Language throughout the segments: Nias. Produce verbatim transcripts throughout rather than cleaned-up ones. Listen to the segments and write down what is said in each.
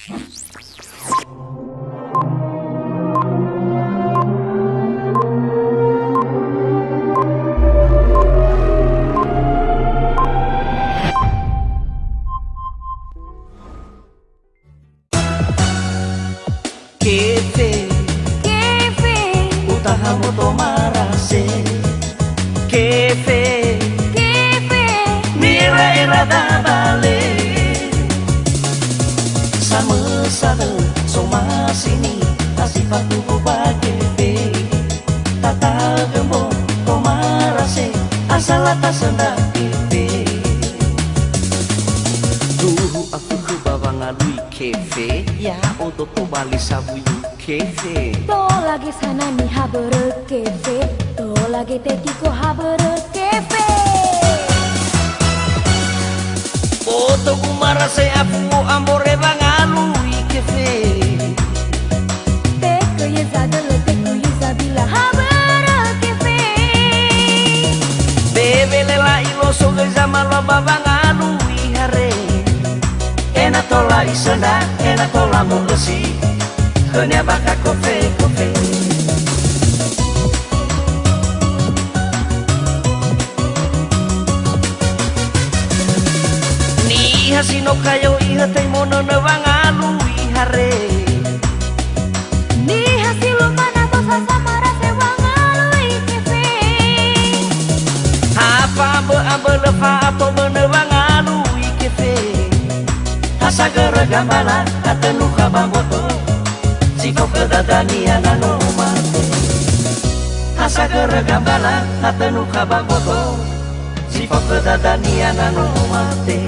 Kefe. Kefe. Utaha moto marase. Kefe. Kefe. Mi'era-era dabale. Samösa lö somasi niha si fatuhu ba kefe. Tata'ö gö mboto marase, asal atas nda kefe. Duhu afökhö ba wangalui kefe, ya'odo tobali sawuyu kefe. Tola gesana niha börö kefe, tola getetiko ha börö kefe. Boto gumarase afuo ambore wangalui kefe. Tekö ye zadölö, tekö ye zabila ha börö kefe. Bewe lela'i loso gö zamalua ba wangalui hare. Ena tola isöndra, ena tola mo'ösi. Khönia bakha kofe-kofe. Niha si no kayo ihötei monönö wangalui hare. Niha si lumana tosa samarase wangalui kefe. Ha fa'abö-abölö fa'ato mönö wangalui kefe. Ha sagörö gambala, ha tönukha ba mboto. Si fao khö dadania na no mate. Ha sagörö gambala, ha tönukha ba mboto. Si fao khö dadania na no mate.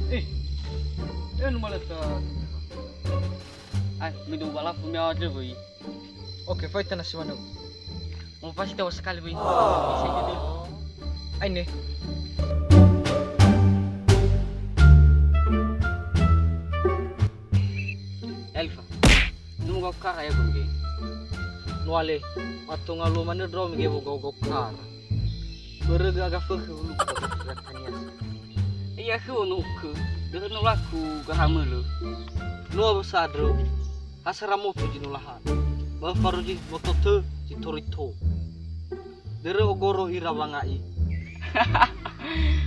Eh, eh, nu maleta. Ai, midu balafu mi aja, woi. Oke, fai tana si mana. Mau pasti tahu sekali, woi. Bisa jadi. Aine. Elfa. Numu gau kara ya, Gung, ge. Nuale, mato ngalu manö ndro, ge, wo gau-gau kara. Börö gö aga fökhö huluku ba gerakan yasa. Iya khö onu khö, döhö nolaku gahamölö. Noa wösandrö, ha sara moto zi no laha. Ba farozi moto tö zi torito. Dörö ogoro ira wanga'i.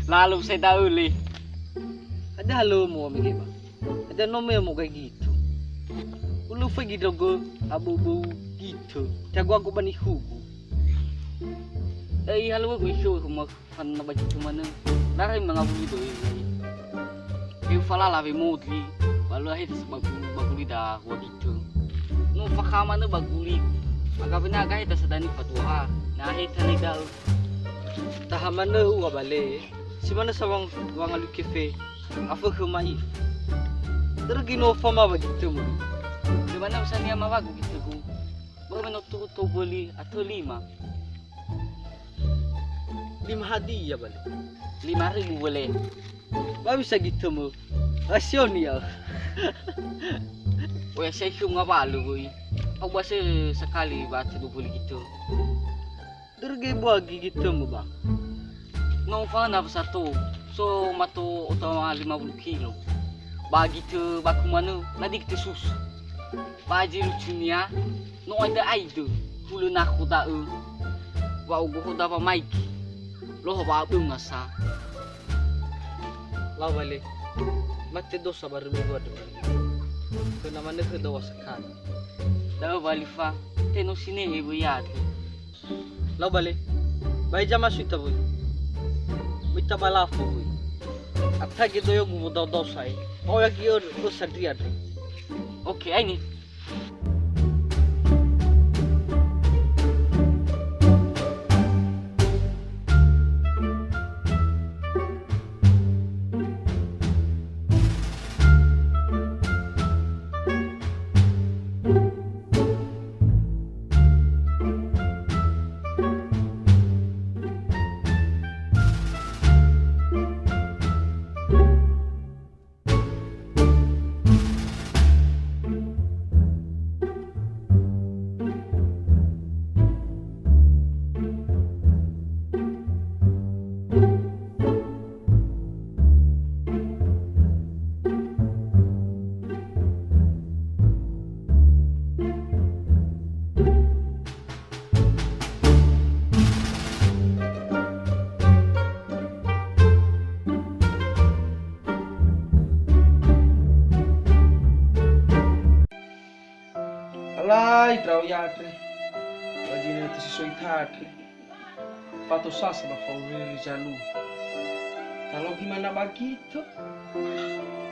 Lalu seda'ö le. Ada halömo mege ba. Ada no me mogai gitu. Ulu fai gidrogö abou-bou gitu. Tagu-agu ba nihugu. Eh, halögu isu huma fanna ba gitu manö. Darai mangawuli doi. Eu falala we modli. Ba lö aheta sebaguli da hua gitu. No fakha manö baguli. Aga wena aga heta sadani fatua. Na heta ne da'ö. Taha manö ua bale. Si manö sawang wangalui kefe, afökhö ma'i. Terögi no fama wa gitömu. Di manö usania mawagu gitögu. Börö me no turu tou böli atö lima. Lima hadia bale? Lima ribu bale. Ba bisa gitömu. Asioni ya. Oya saya isu ngawalu woi. Au ba se sekali ba turu böli gitu. Dörögi bua gigitömu ba. No fana sato, so mato otawa lima puluh kilo. Ba gitö baku manö, ladi gitö susu. Ba zi lucunia, no aida-aida, hulö nakho da'ö. Wa ugoho dawa maigi. Loho ba abönga sa. Lawale, mate dosa barö minggu andrö. Föna manö khöda ua sakali. Da'ö wa Alifa, te no sinehe wö ya'aga. Lau bale, ba heza masui ita wöi? Mita ba lafo wöi. Atage doyogu wodao-dao sa'ae. Ba oya gi ö, ö sandria andre. Oke, aine. Alai ndra'o ya'aga andre. Lagi nete si soi tandre. Fato sasa ba fauriri zalua. Talogi mana ba gitö.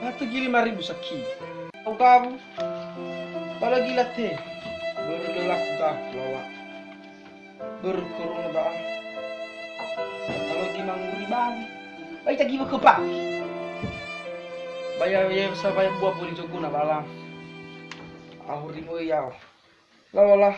Batu gi lima ribu sakilo. Au gawu. Ba lagi late. Börö lö laku gawu lawa. Börö korona da'a. Talogi manguri bawi. Ba ita giwö kö bawi. Ba ya, ya sa ba ya bua boli zoguna ba la. Ahuri möi ya'o. La, la, la.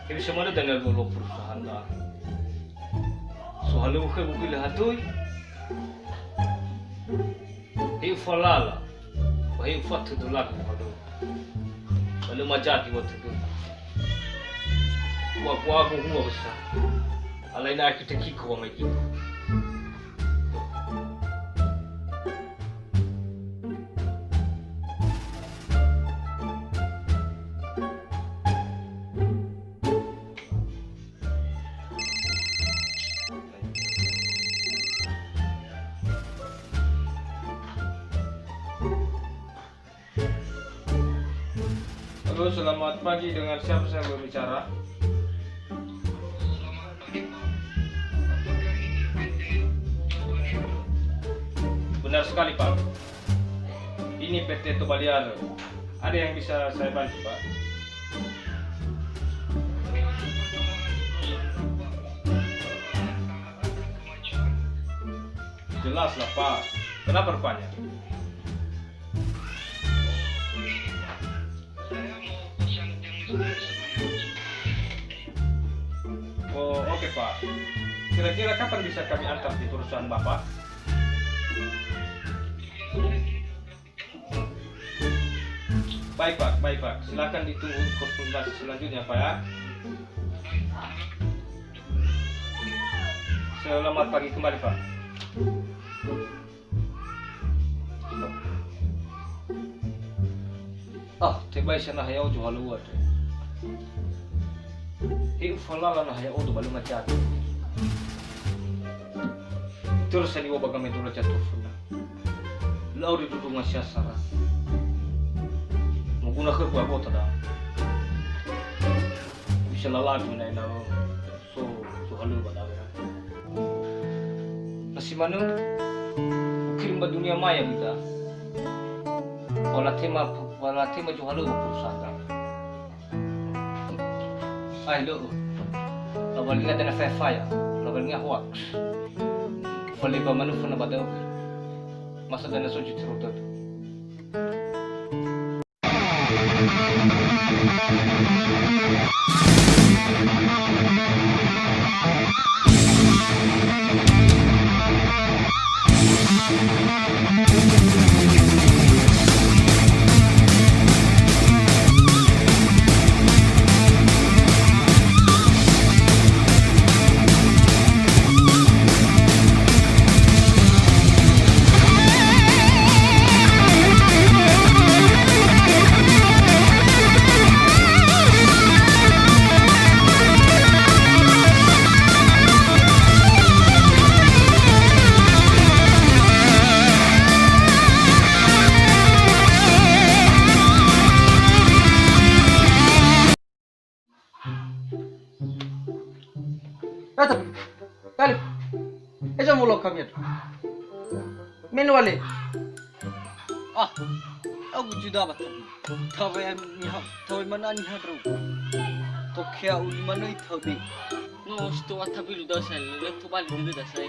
He bisa manö dania lolo perusahaan da. Sohalöŵö khögu gila hatoi. He ufalala, ba he ufatödö lagu ado. Ba lö majadi watödö. Wa, wa go hua besa. Alai na kita kiko wa mai kiko. Halo, selamat pagi. Dengan siapa saya berbicara? Benar sekali, Pak. Ini P T Tobaliar. Ada yang bisa saya bantu, Pak? Jelas lah, Pak. Kenapa rupanya? Oh, oke, Pak. Kira-kira kapan bisa kami antar di perusahaan Bapak? Baik, Pak, baik, Pak. Silakan ditunggu konsultasi selanjutnya, Pak, ya. Selamat pagi kembali, Pak. Ah, tebai sa naha ya'o zohalöŵö andre. He ufalala naha ya'odo ba lö majadi. Terus saniwa ba gamai dola jatuh funa. Lau di dudunga siasara. Moguna khögu agota da. Bisa lalagu na ena'ö. So, so halö ba dawera. Na si manö, ukirim ba dunia maya guda. Wa latema, wa latema zohalöŵö ba perusahaan. Ai, lö'ö. Lawalinga dana faya-faya, lawalinga hoax. Faleba manö fana ba da'ö. Masa dana so zi terotö. Eh, tapi, Talib, eh, jangan mulau kami, ya. Menwale. Ah, aku juga dapat tapi. Tahu yang niham, tahu mana niham, bro. Tokea uli mana itu, deh. No, sto atabi lu dasai, le tu bali dulu dasai.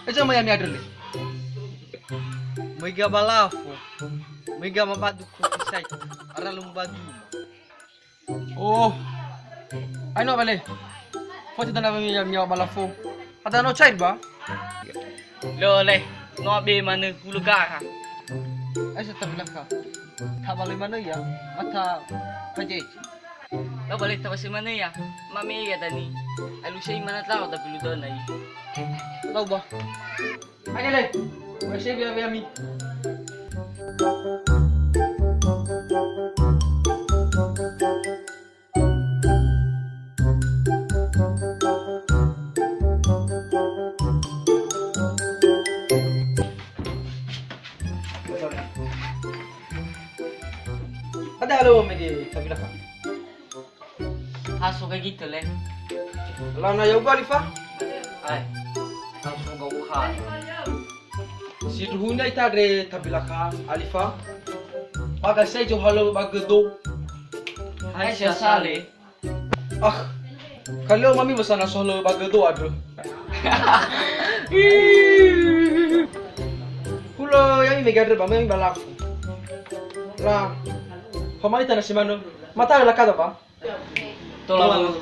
Eh, jangan yang ni ada, deh. Mega balafo, mega mabadu kopi sai, ara lumbadu. Oh. Aino bale. Foti dana mi mi balafo. Ada no cair ba? Lo le. No be manö hulu gara. Ai sa tabilaka. Ta bale manö ya. Mata paje. Lo bale ta base manö ya. Mame ya dani. Alu sei mana tau tapi lu dona i. Lau ba. Ayo le, wese bia-bia mi. Ada lo mege tabila ka. Ha so gagi tele. Lana ya'ugö Alifa? Ai. Ha so ga'ugö ha. Sindruhunia ita andre tabila ka Alifa. Baga sai zohalö ba gödo. Hai sia sale. Ah, kalö mami wösana sohalö ba gödo andrö. Hulö ya'ami mege andrö ba mami ba lafu. La, famalita na si manö. Mata lakata ba? Tola.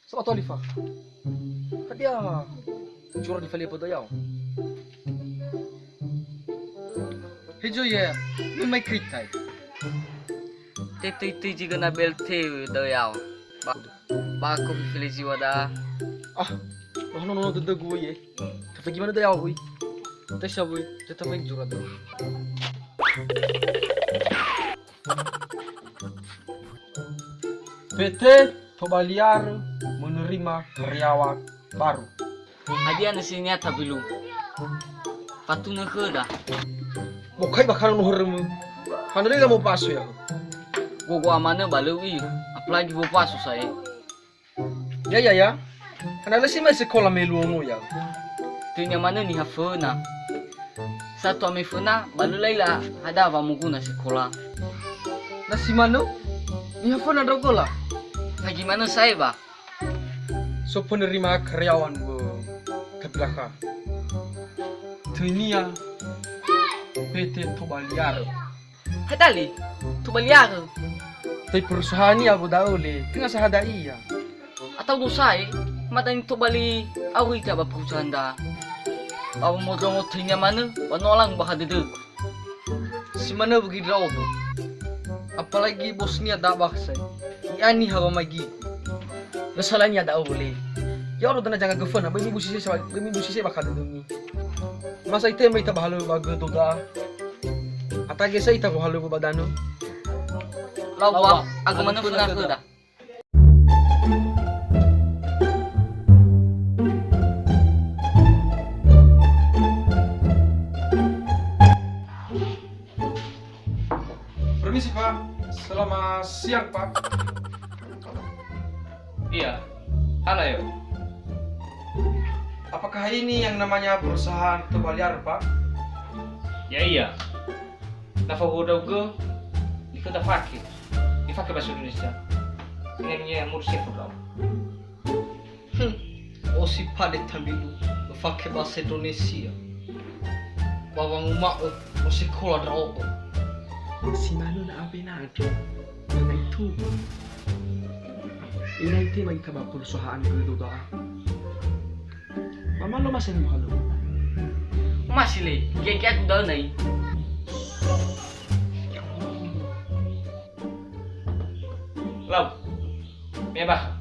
Sabato Alifa. Hadia zura nifalifö da'ö ya'o? Hezo ye, me mai kritai. Te töi-töi zi göna B L T da'ö ya'o. Ba, ba ko fifele ziwa da. Ah, noh nono dödögu ye. Tafagi mana da'ö ya'o, hui? Tesa, hui, te tafagi zura da'ö. P T Tobaliarö menerima karyawan baru. Hadia nösinia tabilu? Fatunö khöda. Bokai bakha no hörömö. Hana lö ira mopaso ya'o. Gogo amanö ba lö u'i, apalagi wopaso sa'ae. Ya, ya, ya. Hana lö si mai sekola me luo no ya'o. Töinia manö niha föna. Satua me föna, ba lö laila hada wamoguna sekola. Na si manö, niha föna ndra'ugö la. Hagi manö sa'ae ba. So penerima karyawan wö tabila ka. Töinia P T Tobaliarö. Hadia li, Tobaliarö. Töi perusahaannia wö da'ö le, tenga sahada ia. Atau do sa'ae, ma da'e nitobali auri ita ba perusahaan da. Ba wamondrongo töinia manö, ba no alangu bakha dödögu. Si manö wögi ndra'odo. Apalagi bosnia da bakha sa'ae. Ia niha wamaigi. Lö salania da'ö wö le. Ya'odo dana janga göföna, böi mibusi se, böi mibusi se bakha dödömi. Masa itema ita ba halöŵö ba gödo da'a. Atage sa ita gohalöŵö ba danö. Lau ba, aga manö föna khöda. Permisi, Pak. Selamat siang, Pak. Iya, hana yo. Apakah ini yang namanya perusahaan Tobaliarö, Pak? Ya, iya. Na fahuhuo ndra'ugö, nikhöda fake. Nifake bahasa Indonesia. Dengan ya murid saya program. Hmm, o si pade tabilu, fake bahasa Indonesia. Ba wanguma'ö, no sekola ndra'odo. Si manö na awena andrö, na itu. Inai tema ita ba perusahaan gödo da'a. Ba ma lö masi muhalöŵö. Omasi le, gege aku da'ö nai. Lau. Me bakha.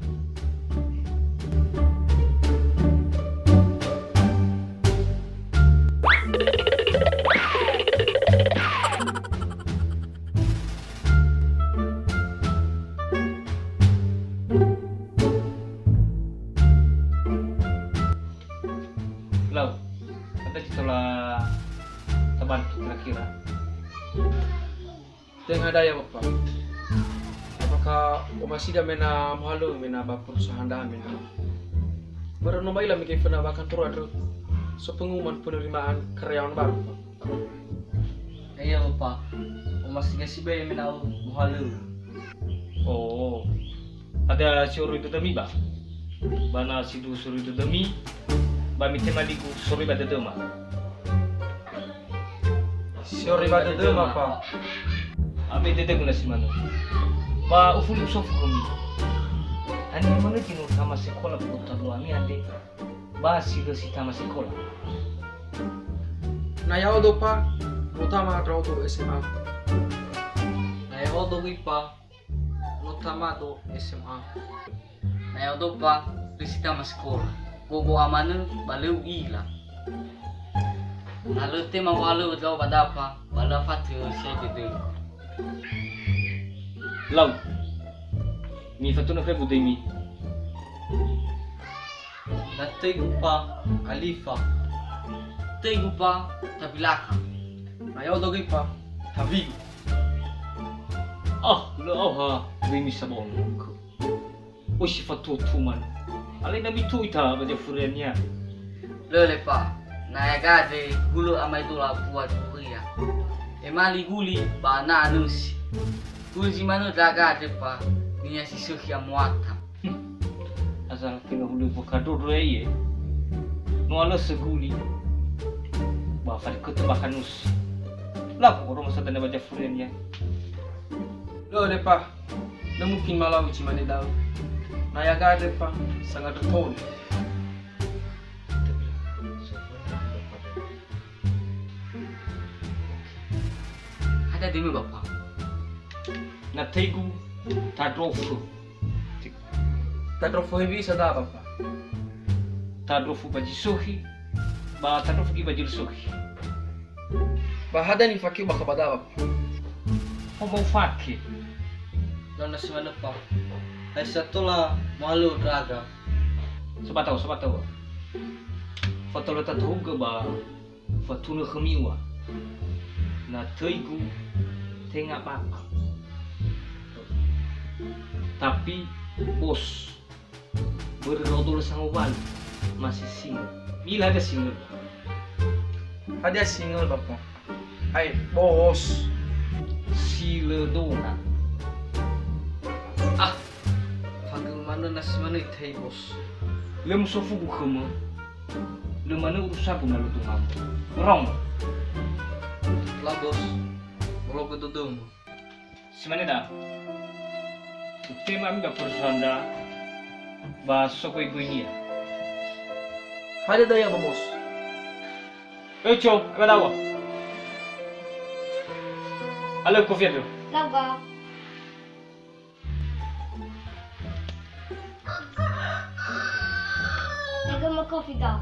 Lau, ada si tola tabantu kira-kira. Tenga daya, Bapak. Apakah omasi da mena muhalöŵö mena ba perusahaan da mena? Mara no ma'ila mege föna ba kantor andrö. So pengumuman penerimaan karyawan baru, Pak. Iya, Bapak. Omasi ga sibai mena muhalöŵö. Oh. Ada si oroi dödömi ba? Ba na si duhu soroi dödömi, ba mitema ligu soroi ba dödöma. Si oroi ba dödöma, Pak. Abe dödögu na si manö. Ba ufuli usofu khömi. Haniha manö zi no tama sekola ba gotaluami andre? Ba si lö si tama sekola. Na ya'odo, Pak, no tama ndra'odo S M A. Na ya'odo göi, Pak, Tamado S M A. Na ya'odo pa, lö si tama sekola. Gogo amanö ba lö u'ila. Na lö tema wa'alö ndra'o ba da'ö pa, ba lö afatö si'ai dödögu. Lau. Mifatunö khögu döimi. Na töigu pa, alifa. Töigu pa, tabilaka. Na ya'odo göi pa, tawigu. Ah, lö aoha döimi sabonö. Oi si fatua-tua manö. Alai na mitoi ta ba zafuriania. Lö lepa, na yaga andre hulö amaedola bua duria. Emali guli ba na anösi. Hulö zi manö ndra'aga andre pa, niha si sökhi amuata. Hm. Asal tenga hulö bua kadrodro ya ie. No alö seguli. Ba farikötö ba kanusi. Laku oro masa dana ba zafuriania. Lö lepa. Lö mungkin malau zi mane da'ö. Na yaga andre pa, sangandrö toli. Hadia döimö, Bapa? Na töigu, tandrofö. Tandrofö hewisa da, Bapa? Tandrofö ba zi sökhi, ba tandrofö göi ba zi lö sökhi. Ba hadia nifakeu bakha ba da'a, Bapa? Ho ba ufake. Lö na si manö pa. Hadia sa tola mohalöŵö ndra'aga? Sabatao, sabatao. Fatola tatohugö ba fatunö khömi ua. Na töigu tenga bapa. Tapi, Bos, börö ndra'odo lö sangowalu, masih single. Mi'ila hadia single? Hadia single, Bapa? Ae, Bos. Si lö dona. Ah, fagömö manö na si manö itahe, Bos. Lö musofugu khömö. Lö manö urusagu na lö dongamö. Wrong. La, Bos. Bologö dödömö. Si mane da'a. Utema ami ba perusahaan da'a, ba sogoigoinia. Hadia da'ö, Bos? Oco, aga dawa. Alö kofi andrö. Laga. Ega ma kofi da'a.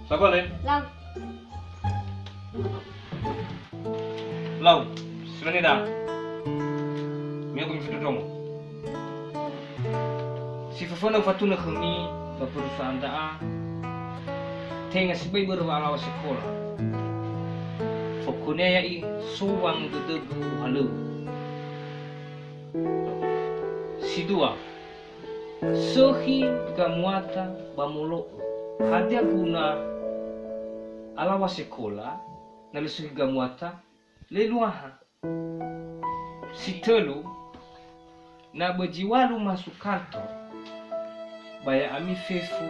Sagole. Lau. Lau, si mane da'a. Mi'agu mifondrondrongo. Si föföna ufatunö khömi ba perusahaan da'a, tenga sibai börö wa'alaŵa sekola. Fokonia ya'i so wangöu dödögu uhalöŵö. Si dua, sökhi gamuata ba molo'ö. Hadia guna alaŵa sekola, na lö sökhi gamuata, lö eluaha. Si tölu, na böi zi ŵalu masuk kantor, ba ya'ami fefu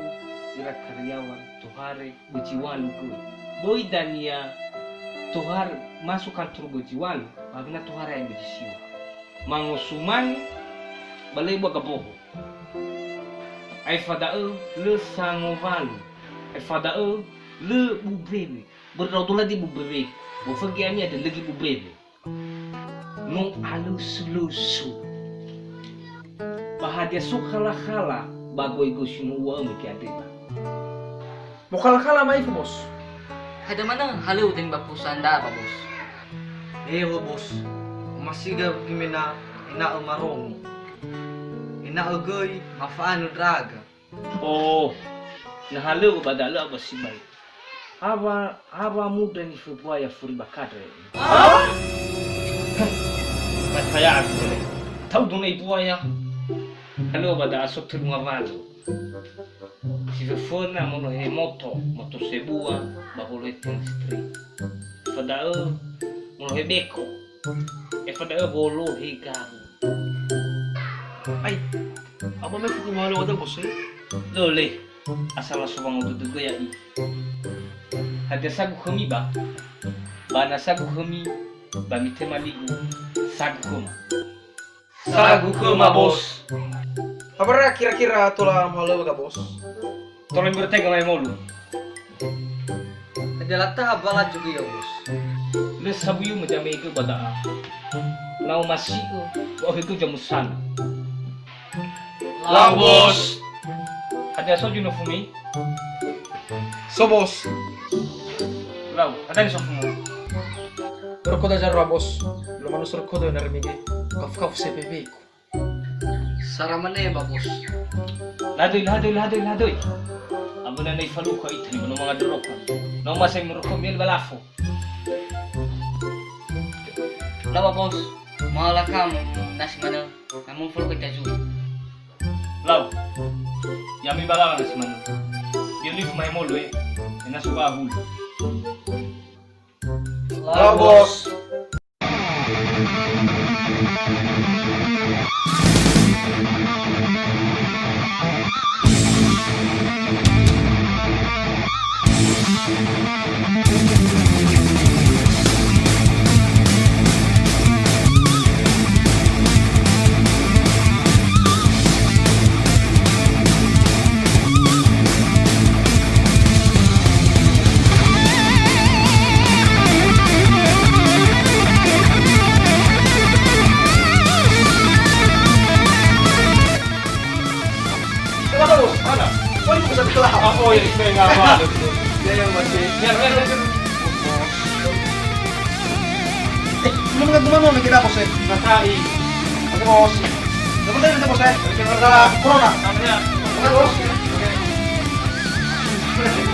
ira karyawan tohare böi zi ŵalu göi. Böi dania tohare masuk kantor böi zi ŵalu, ba awena tohare ya'ami böi zi siwa. Mangosumange, ba lö ebua gaboho. Aefa da'ö lö sangowalu. Aefa da'ö lö bubrewe. Börö ndra'odo lö döi bubrewe. Bofögi ami andre lö göi bubrewe. No alösölösö. Ba hadia so khalakhala ba goigoi si no uŵa'ö mege andre ba? Mokhalakhala ma'ifu, Bos. Hadia manö halöŵö döimi ba perusahaan da'a ba, Bos? Ewa, Bos. Omasiga göi mena ena'ö marongo. Ena'ö göi mafa'anö ndra'aga. Oh, na halöŵö ba da'ö lö ba sibai. Awa, awa muda niföbuaya furi ba kadre. Ah? Ba saya aku le. Tau done ibuaya. Halöŵö ba da'a so tölu ngawalö. Si föföna molohe moto, moto sebua, ba wolohe ten listrik. Aefa da'ö molohe beko. Aefa da'ö wolohe gawu. Ai, apa me fuku mahalo ada, Bos, eh? Lö le, asal laso wangodo dödögu ya'i. Hadia sagu khömi ba? Ba na sagu khömi, ba mitema ligu, sagu khöma. Sagu khöma, Bos. Abara kira-kira tola mahalöŵö ga, Bos? Tola mibertega mai molu. Hadia lataha ba laju göi, ya, Bos? Lö sabuyu mejamegö ba da'a. Lau masi'ö, wa'ohegö jamusana. Lau, Bos. Hadia so zi nofumi? So, Bos. Lau, hadia nisofumu? Roko da zaro, Bos. Lo manus roko do na remege. Kafu-kafu sepepeku. Sara mane ba, Bos. Ladoi, ladoi, ladoi, ladoi. Abuna na ifaluka ita ni no manga doroko. No masa muroko miel balafo. Lau, Bos. Mahala kam nasi manö. Namun folo kita zui. Lau. Ya'ami balawa nasi manö. Yonif mai molu e. Ena suka hulu. Lau, Bos. Coba terus, mana? Oh, ini bukan salah. Ah, oh, iya, saya nggak apa. Ya, yang masih. Ya, ya, ya. Eh, lu nggak gimana lagi dah, Bos, ya? Nggak tahu. Oke, Bos. Yang penting itu, Bos, ya. Oke, Bos. Corona. Iya. Oke, Bos. Oke.